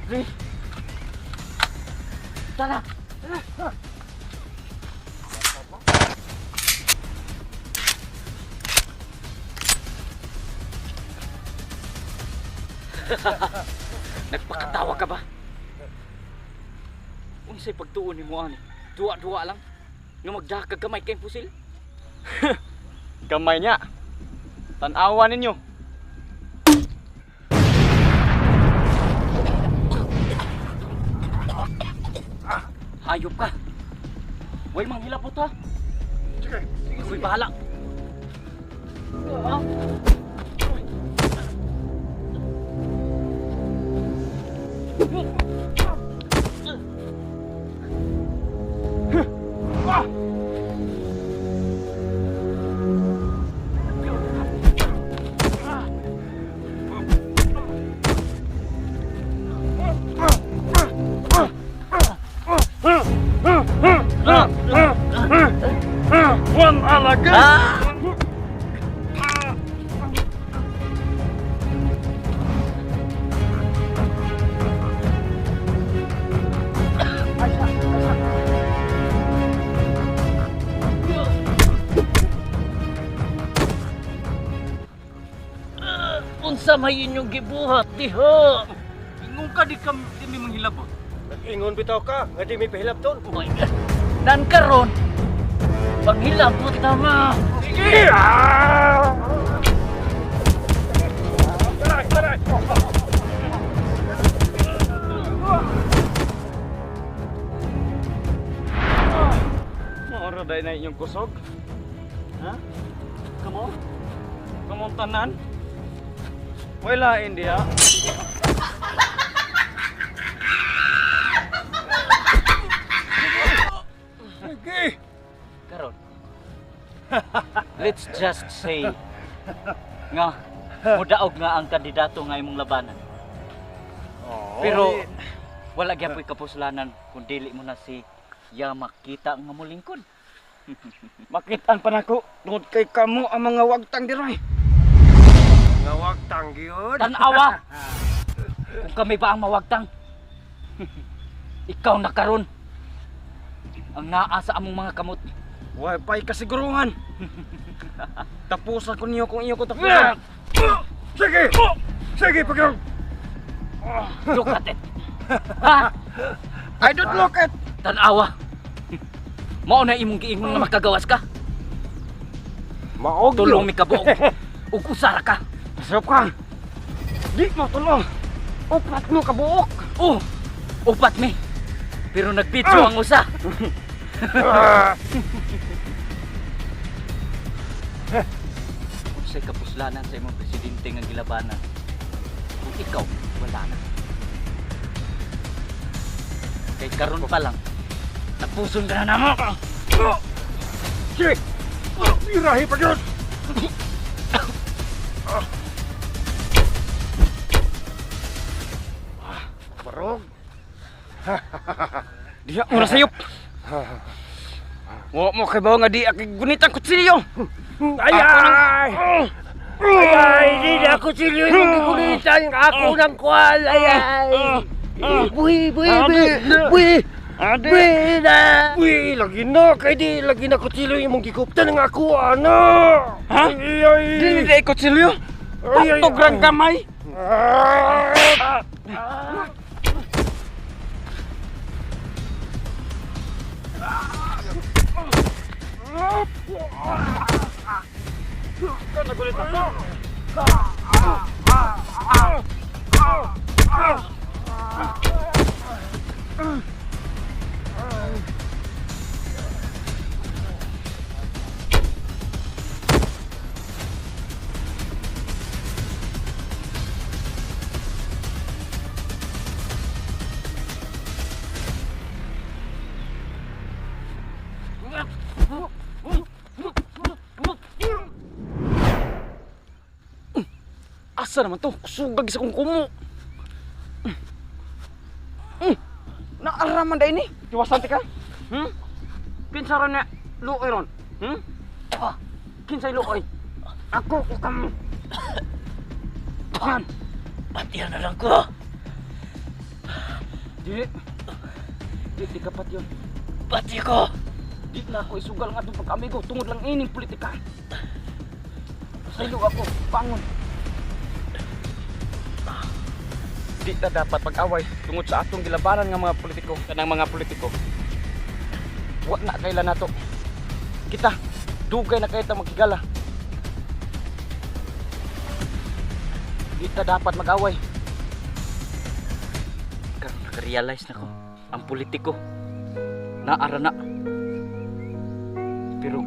3. Tara. Nagpakatawa ka ba? Unsay pagtuon nimo ani? Duwa-duwa lang nga magdakag gamay kay pusil. Gamay niya. Tan-awa ninyo. Hayop ka. Way manghilabot ha. Sige. Ako'y bahala. One alaga. Unsa may inyong gibuhat diha? Ingon ka di kami di manghilabot. Nag-ingon bitaw ka, nga di may pahilabton. Oh my God. Nan karon panghilabot na ma. Sige! Taray, taray! Maura dahil na inyong kusog. Ha? Kamo? Kamong tanan? Wala hindi ha? Sige! Karon. Let's just say nga mudaog nga ang kandidato nga imong labanan. Pero wala gyapoy kapuslanan kung dili mo na si ya makita nga molingkod. Makitaan pa nako tungod kay kamo ang mga wagtang diray. Nga wagtang gyud. Tanawa! Kung kami ba ang mawagtang? Ikaw na karon ang naa sa among mga kamot. Way pa'y kasiguruhan. Tapusan ko niyo kung iyo ko tapusan. Sige! Sige, pagkaroon! Look at it. Ha? I don't look at. Tanawa. Mao na imong giingon nga makagawas ka. Maog Tulong mi kabuok. Ug usara ka. Pasok ka. Di mo tulong. Upat mo kabuok. Oh, upat mi. Pero nagbidyo ang usa. Unsay kapuslanan sa imong presidente nga gilabanan? Kung ikaw wala na. Kay karon pa lang, tapuson ka na namo. Sige! Irahi pa gyud! Barog! Diha mo na sayop. Wa mo kay bawo nga di akay gunit ang kutsilyo. Ay ay! Ay ay! Di na ako silyo yung gigulitan! Ako ng kwal! Ay ay! Buhi! Buhi! Buhi! Buhi! Ade. Buhi na! Buhi! Lagi na! Kay di lagi na kutsilyo yung mong giguptan ng ako, ano? Ha? Ay ay! Dili di kutsilyo. Ay, ay, Patog rang ay. kamay. Ah! Asa naman to? Kusugag sa kong kumo. Naaraman dahil ni. Tiwasan ti ka. Hmm? Kinsa ron na luoy ron? Hmm? Kinsay luoy? Ako ko kamo. Tukan. Patihan na lang ko. Di. Di, di kapat yun. Pati ko. Di na ako isugal nga atong pag-amigo tungod lang ining politika. Pasaylo ako, bangon. Di ta dapat pag-away tungod sa atong gilabanan nga mga politiko, kanang mga politiko. Wa na kailan nato. Kita dugay na kay ta maghigala. Di ta dapat mag-away. Karon naka-realize na ko ang politiko naara na. Pero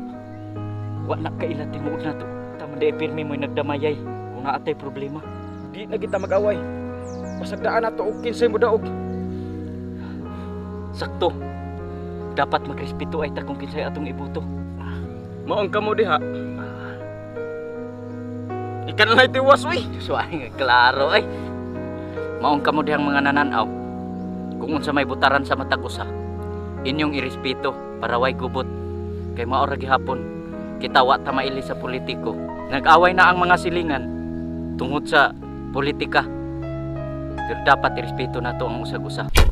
wa na kaila tinuod nato. Tama di pirmi mo'y nagdamayay kung naa tay problema. Di na kita mag-away. Pasagdaan nato og kinsay mo daog. Sakto. Dapat magrespeto ay ta kung kinsay atong iboto. Maong kamo diha. Ikan lang tiwas uy. Diyos ay nga klaro ay. Maong kamo dihang mga nananaw. Kung unsa may butaran sa matag usa, inyong irespeto para way gubot. Kay mao ra gihapon kita wa ta maili sa politiko. Nag-away na ang mga silingan tungod sa politika. Pero dapat irespeto nato ang usag-usa.